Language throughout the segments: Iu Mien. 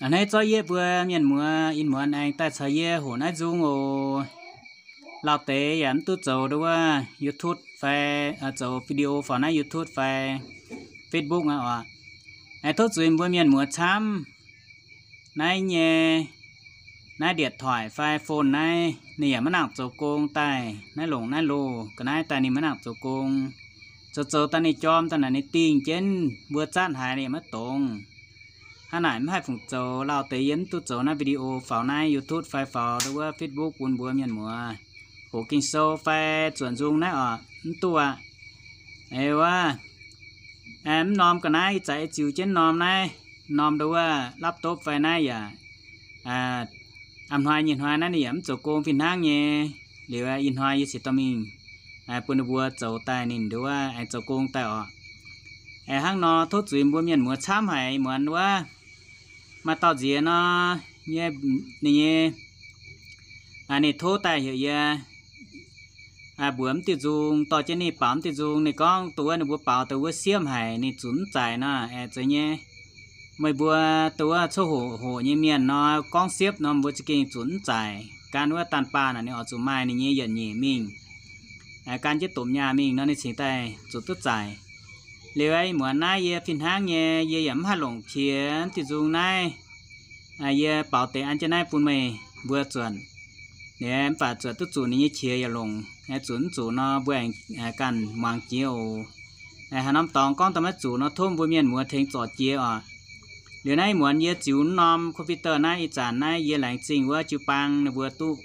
A'hneiv zorqv yie mbuo mienh muoz ih muonz aengx daaih caux yie hoqc naaiv nzung oc. Lauh deix yaac mv duqv zoux nduov wuov YouTube fai zoux video faaux naaiv YouTube fai Facebook aqv oc. Aengx tov zuiz mbuo mienh muoz camv. Naaiv nyei, naaiv điện thoại fai phone naaiv ninh yaac maiv nangc zoux gong daaih, naaiv longc naaiv loh ga'naaiv daaih ninh maiv nangc zoux gong. Zoux zoux daaih ninh jorm daaih naaic ninh dingh jienv mbuo zatv haiz ninh yaac maiv dongz. Hnangv naaic mv haih fungc zoux. Lauh deix yie mv duqv zoux naaiv video faaux naaiv YouTube fai faaux nduov wuov Facebook bun mbuo mienh muoz hoqc Ging-Sou fai zuonc nzung naaiv oc, mv duqv aqv. Eix wuov, mv norm ga'naaiv ih zanc yie ziux jienv norm naaiv, norm nduov wuov laptop fai naaiv yaac a'hnoi nyei hnoi naaiv ninh yaac mv zoux gong fih hnangv nyei. Liuz ih hnoi yie cingx dorh mingh bun ninh mbuo zoux daaih ninh nduov wuov aengx zoux gong daaih oc. Eix hnangv nor tov zuiz mbuo mienh muoz camv haic muonz wuov. Maaih dauh nziex nor, nyei, ninh nyei, ninh tov daaih heuc yie mbuox mv diuh nzung, dorh jienv ninh baaux mv diuh nzung. Ninh gorngv dongh wuov ninh mbuo baaux dongh wuov siepv haic, ninh zunc mv zaic nor. Aeqv, zeiz nyei. Meih mbuo dongh wuov coqv hoqc hoqc nyei mienh nor, gorngv siepv nor mbuo za'gengh zunc mv zaic. Gan wuov daanh baah naaic ninh oix zuqc maaih ninh nyei yietc nyeic mingh, gan jienv domh nyaah mingh nor ninh cingx daaih zuqc duqv zaic. Liuz ih muonz naaiv yie fih hnangv nyei, yie yaac mv haih longc qiex mv diuh nzung naaiv. Yie baaux deix an jienv naaiv bun meih mbuo zuonc. Liuz mv baac zuotc duqv zuqc ninh nyei qiex yaac longc, zuqc mv zuqc nor mbuo aengx ganh muangx jiex oc. Haaix norm dorngx gorngv daaih maiv zuqc nor tov mbuo mienh muoz tengx zorc jiex oc. Liuz naaiv ih muonz yie ziux norm computer naaiv, ih zanc naaiv yie laengz zingh wuov jiu-baang ninh mbuo duqv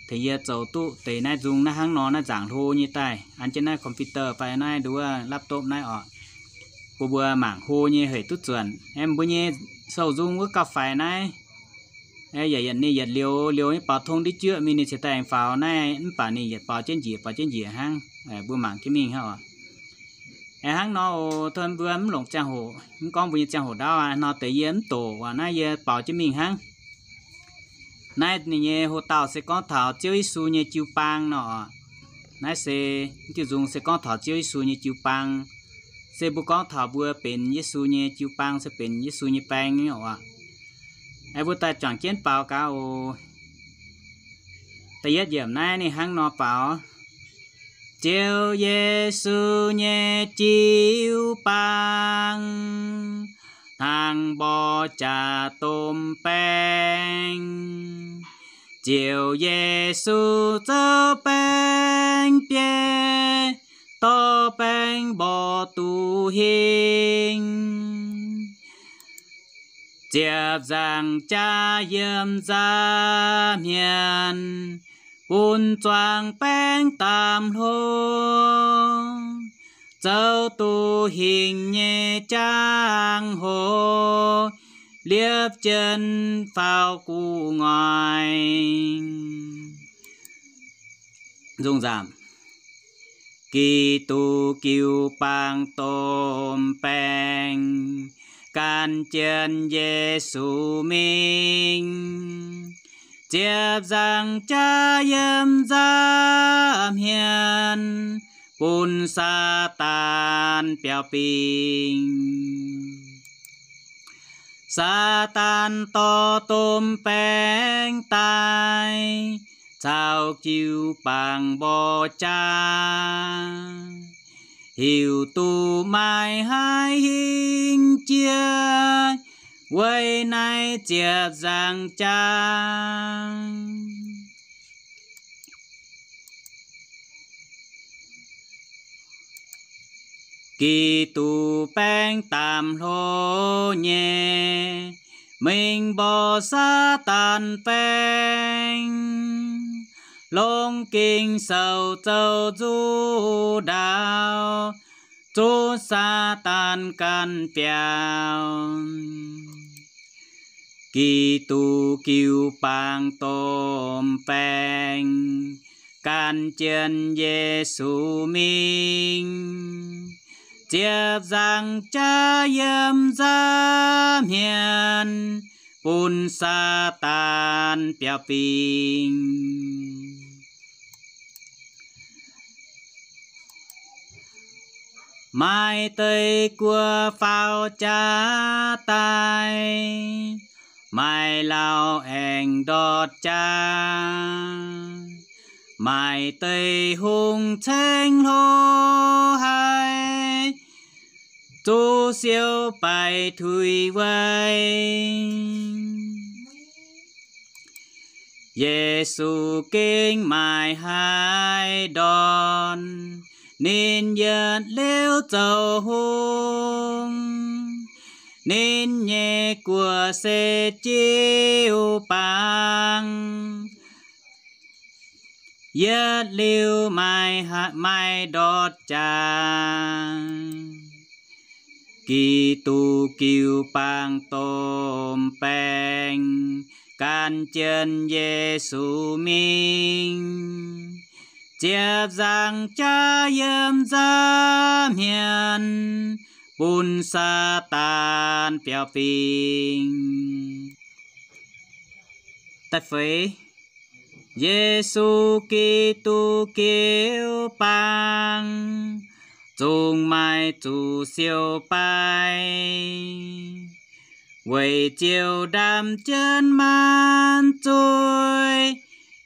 tengx yie zoux duqv deix naaiv nzung naaiv hnangv nor naaiv nzaangc hlo nyei daaih, an jienv naaiv computer fai naaiv nduov laptop naaiv oc, bun mbuo mangc hlo nyei hec duqv zuonc. Aeqv, mbuo nyei sou nzung wuov gauh faix naaiv, yaac yietc ninh yietc liuz liuz nyei baaux tong ndiev juoqv mingh ninh cingx daaih aengx faaux naaiv, mv baac ninh yietc baaux jienv njiec baaux jienv njiec hnangv. Mbuo mangc jienv mingh hnangv oc. Aeqv, hnangv nor oc, mbuo mv longc ziangh hoc, mv gorngv mbuo nyei ziangh hoc ndaauv aqv, nor deix yie mv doqc aqv, naaiv yie baaux jienv mingh hnangv. Naaiv ninh nyei hoc-dauh se gorngv taux Ziouv Yesu nyei jiu-baang nor oc. Naaiv se, diuh nzung se gorngv taux Ziouv Yesu nyei jiu-baang. Se mbuo gorngv taux mbuo benx Yesu nyei jiu-baang, se benx Yesu nyei baeng nyei oc. Aeqv, mbuo daaih juangc jienv baaux gaax oc. Da'yietv yiemc naaiv ninh hnangv nor baaux. Ziouv Yesu nyei jiu-baang, hnangv mborqv jaax domh baeng. Ziouv Yesu zoux baeng biei, dorh baeng mborqv duqv hingh. Ziepc nzaangc jaax yiem nza'hmien, bun zuangx baeng daamh hlo, zoux duqv hingh nyei jangx-hoc, liepv jienv faaux gu'nguaaic. Nzung nzamc. Giduc jiu-baang domh baeng, gan jienv Yesu mingh. Ziepc nzaangc jaax yiem nza'hmien, bun Saadaan biaux bingh. Saadaan dorh domh baeng daaih, caux jiu-baang mborqv jaax, heuc duqv maaih haaix hingh jiex, weic naaiv ziepc nzaangc jaax. Giduc baeng daamh hlo nyei, mingh mborqv Saadaan baeng, longc Ging-Sou zoux nzuqc ndaauv, zuqc Saadaan ganh biaux. Giduc jiu-baang domh baeng, gan jienv Yesu mingh. Ziepc nzaangc jaax yiem nza'hmien, bun Saadaan biaux bingh. Maaih deix guoqv faaux jaax daaih, Maaih lauh aengx ndortv jaa, maaih deix hungh ceng hlo haic, zuqc siou baaic tuix weic. Yesu gengh maiv haih ndortv, ninh yietc liuz zoux hungh. Ninh nyei guoqv se jiu-baang, yietc liuz maiv, maiv ndortv jaa. Giduc jiu-baang domh baeng, gan jienv Yesu mingh, ziepc nzaangc jaax yiem nza'hmien, bun Saadaan biaux fingx. Da'feix, Yesu Giduc jiu-baang, zungv maiv zuqc siou baaic, weic ziouc ndaam jienv maanc zuiz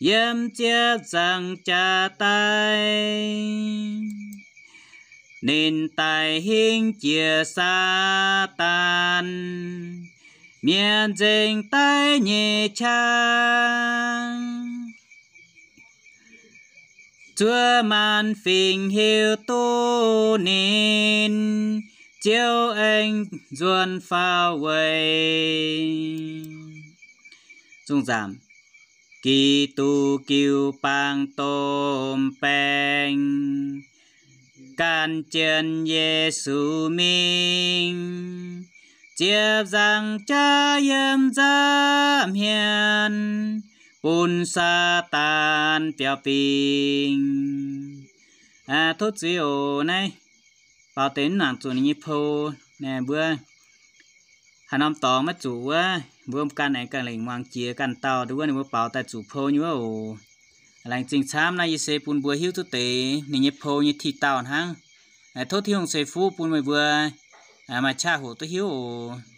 yiem ziepc nzaangc jaax daaih. Ninh daaih hingv jiex Saadaan, mienh nzengc daiv nyei qaqv. Zuov maanc fingx hiuv duqv ninh, Ziouv aengx nzuonx faaux weic. Giduc jiu-baang domh baeng, gan jienv Yesu mingh, ziepc nzaangc jaax yiem nza'hmien, bun Saadaan biaux fingx. Tov zuiz oc. Naaiv baaux deix mv nangc zuqc ninh nyei pou. Mbuo haaix norm dorngx maiv zuqc wuov, mbuo ganh aengx ganh lengc muangx jiex ganh dauh nduov wuov ninh mbuo baaux daaih zuqc pou nyei wuov oc. Laengz zingh camv naaiv yie se bun mbuo hiuv duqv deix ninh nyei pou nyei ti dauh hnangv. Tov Tin-Hungh ceix fuqv bun meih mbuo maaih qaqv hoqc duqv hiuv oc.